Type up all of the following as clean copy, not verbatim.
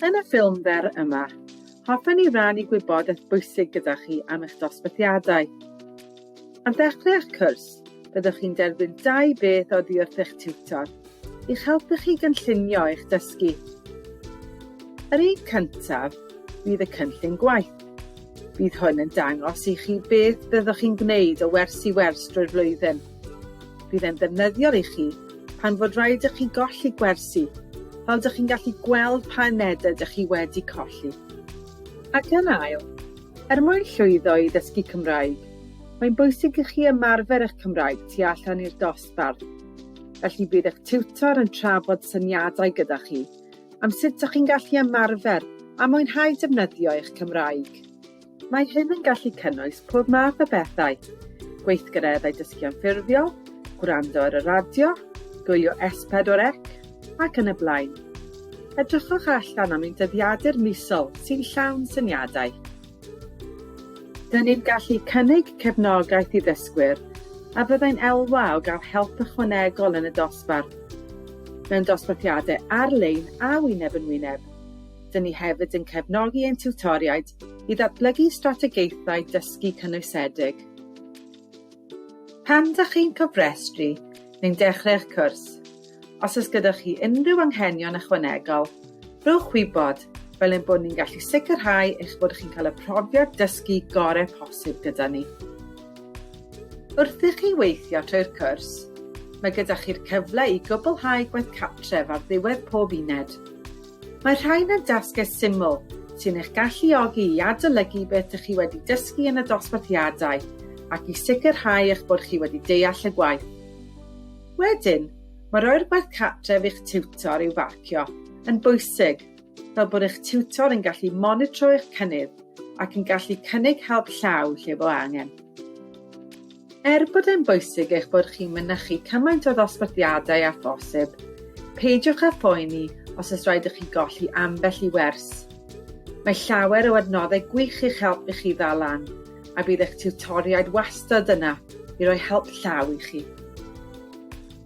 Yn y ffilm fer yma, hoffen ni rannu gwybodaeth bwysig gyda chi am eich dosbarthiadau. Ar ddechrau eich cwrs, byddwch chi'n derbyn dau beth oddi wrth eich tiwtor i'ch helpu chi gynllunio eich dysgu. Yr un cyntaf fydd y cynllun gwaith. Bydd hwn yn dangos i chi beth byddwch chi'n gwneud o wers i wers drwy'r flwyddyn. Bydd e'n ddefnyddiol i chi pan fod rhaid i chi golli gwersi, fel dych chi'n gallu gweld pa unedau dych chi wedi colli. Ac yn ail, er mwyn llwyddo i ddysgu Cymraeg, mae'n bwysig i chi ymarfer eich Cymraeg tu allan i'r dosbarth. Felly bydd eich tiwtor yn trafod syniadau gyda chi am sut dych chi'n gallu ymarfer a mwynhau defnyddio eich Cymraeg. Mae hyn yn gallu cynnwys pob math o bethau, gweithgareddau dysgu anffurfiol, gwrando ar y radio, gwylio S4C, ac yn y blaen. Edrychwch allan am ein dyddiadur misol sy'n llawn syniadau. Dyn ni'n gallu cynnig cefnogaeth i ddysgwyr a fyddai'n elwa o gael help ychwanegol yn y dosbarth, mewn dosbarthiadau ar-lein a wyneb yn wyneb. Dyn ni hefyd yn cefnogi ein tiwtoriaid i ddatblygu strategaethau dysgu cynwysedig. Pan dych chi'n cofrestru neu'n dechrau eich cwrs, os oes gyda chi unrhyw anghenion ychwanegol, rhowch wybod fel ein bod ni'n gallu sicrhau eich bod chi'n cael y profiad dysgu gorau posib gyda ni. Wrth i chi weithio trwy'r cwrs, mae gyda chi'r cyfle i gwblhau gwaith cartref ar ddiwedd pob uned. Mae'r rhain yn dasgau syml sy'n eich galluogi i adolygu beth dych chi wedi dysgu yn y dosbarthiadau ac i sicrhau eich bod chi wedi deall y gwaith. Wedyn, mae rhoi'r gwaith cartref i'ch tiwtor i'w farcio yn bwysig fel bod eich tiwtor yn gallu monitro eich cynnydd ac yn gallu cynnig help llaw lle bo angen. Er bod e'n bwysig eich bod chi'n mynychu cymaint o ddosbarthiadau â phosib, peidiwch â phoeni os oes rhaid i chi golli ambell i wers. Mae llawer o adnoddau gwych i'ch helpu chi ddal lan, a bydd eich tiwtoriaid wastad yna i roi help llaw i chi.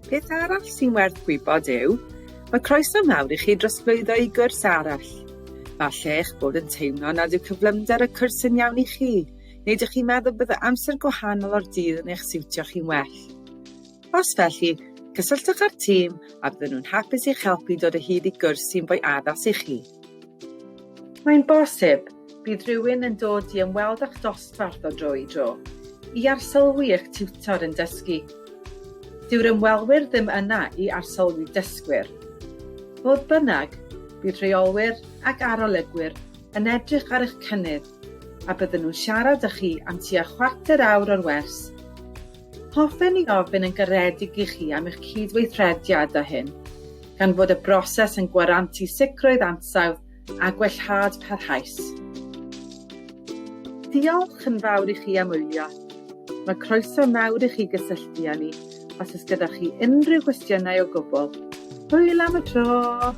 Peth arall sy'n werth gwybod yw, mae croeso mawr i chi drosglwyddo i gwrs arall. Falle eich bod yn teimlo nad yw cyflymder y cwrs yn iawn i chi, Neu ydych chi'n meddwl bydde amser gwahanol o'r dydd yn eich siwtio chi'n well? Os felly, cysylltwch â'r tîm a bydden nhw'n hapus i'ch helpu dod o hyd i gwrs sy'n fwy addas i chi. Mae'n bosib, bydd rhywun yn dod i ymweld â'ch dosbarth o dro i dro, i arsylwi eich tiwtor yn dysgu. Dyw'r ymwelwyr ddim yna i arsylwi dysgwyr. Fodd bynnag, bydd rheolwyr ac arolygwyr yn edrych ar eich cynnydd a bydden nhw'n siarad â chi am tua chwarter awr o'r wers. Hoffen ni ofyn yn garedig i chi am eich cydweithrediad â hyn, gan fod y broses yn gwarantu sicrwydd ansawdd a gwellhad parhaus. Diolch yn fawr i chi am wylio. Mae croeso mawr i chi gysylltu â ni os oes gyda chi unrhyw gwestiynau o gwbl. Hwyl am y tro!